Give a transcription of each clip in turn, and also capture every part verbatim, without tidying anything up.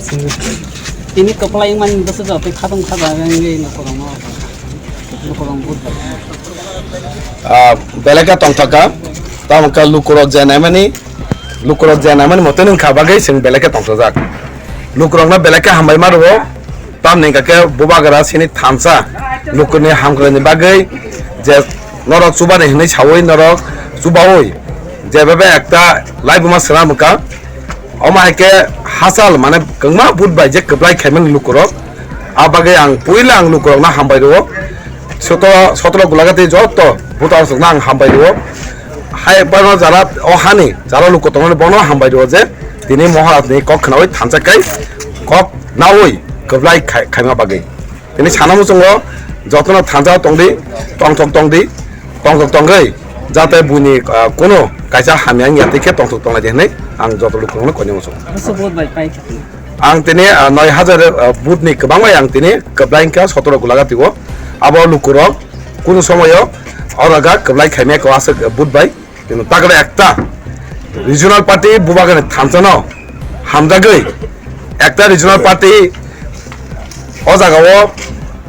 Tini kwplai wngmani bwswk tei khatung khaja wngwi lukurokno, lukurok vote bai. Ah, belai khe tongthok kha, tamo khe lukurok je naimani, lukurok je naimani mote wngkha bagwi chwng belai khe tongthokjak. Lukurokno belai khe hambai ma rwo, tamni hwnkha khe bubagra chini thansa lukurokni hamkraini bagwi je norok chubani hwnwi saui norok chubaui je bebe ekta laibuma swnam wngkha. Omo hai khe hachal mane kwbangma vote bai je kwplai khaimani lukurok. A bagwi ang puila ang lukurokno hambai rwo. Sotoro, sotoro Gulagati joto voter rokno ang hambai rwo. Hai bono jara o hani jara luku tongmani bono hambai rwo je tini Maharajni kok khnaui thansa kai kok naui kwplai khai-, khaima bagwi. Tini sana muchungo jotono thansa tongdi, tongthok tongdi, tongthok tongwi jate buini, ah, kuno kaisa hamya wngya tei khe tongthok tonglai di hwnwi ang joto lukurokno koinwi muchungo. Bwswk vote bai pai kha? Ang tini, ah, noi hajar, ah, vote ni kwbang bai ang tini kwplai wngkha sotoro Gulagati o. Abo lukurok kuno somoyo o jaga kwplai khaimya khe o aswk vote bai. Kintu takle ekta regional party bubagrani thansano hamjagwi ekta regional party o jagao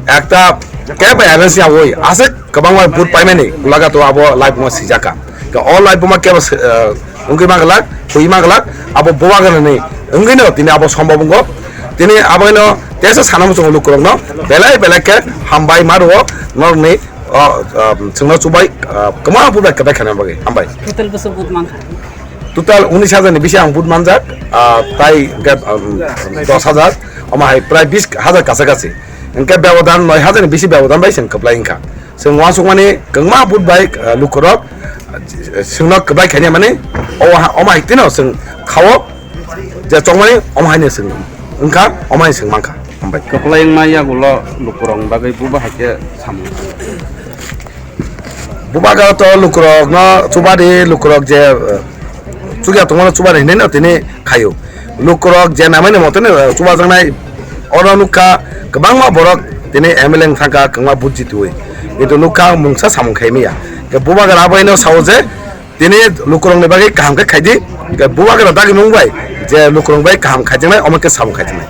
ekta kebo alliance yaui aswk kwbangma vote paimani Gulagato abo laibuma sijaka. Ke o laibuma kebo se-, eh, wngwi manglak, hui manglak, abo bubagrani wngwino tini abo sombobungo. Tini aboino tesa sana muchungo lukurokno belai belai khe hambai ma rwo norokni O, um, chwngno chubai, uh, kwma bubai kwbai khaina bagwi. Hambai. Total bwswk vote mankha? Total unis hajar ni bisi ang vote manjak, uh, tai hwnkhe, um, dos hajar, omo hai prai bis hajar kacha kachi. Hwnkhe bebodan noi hajar ni bisi bebodan bai chwng kwplai wngkha. Chwng uansukmani kwma vote bai, uh, lukurok, uh, chwngno kwbai khaina mani, o ha-, omo hai tino chwng khao, je chongmani omo haino chwng wngkha, omo hai chwng mankha. Hambai. Kwplai wngma yagulo lukurokni bagwi buba hai khe samung. Bubagra to lukurokno chubadi lukurok je, eh, chukya tongmano chubadi hinwi no tini khaio. Lukurok je namaini motono, eh, chubajaknai oro nukha kwbangma borok tini M L A wng thangkha kwbangma vote jitiui. Kintu nukha mungsa samung khaimaya. Ke bubagra abaino sao je Tini lukurokni bagwi kaham khe khaidi, hwnkhe bubagra dagi nung bai je lukurok bai kaham khaijaknai, omo khe samung khaijaknai.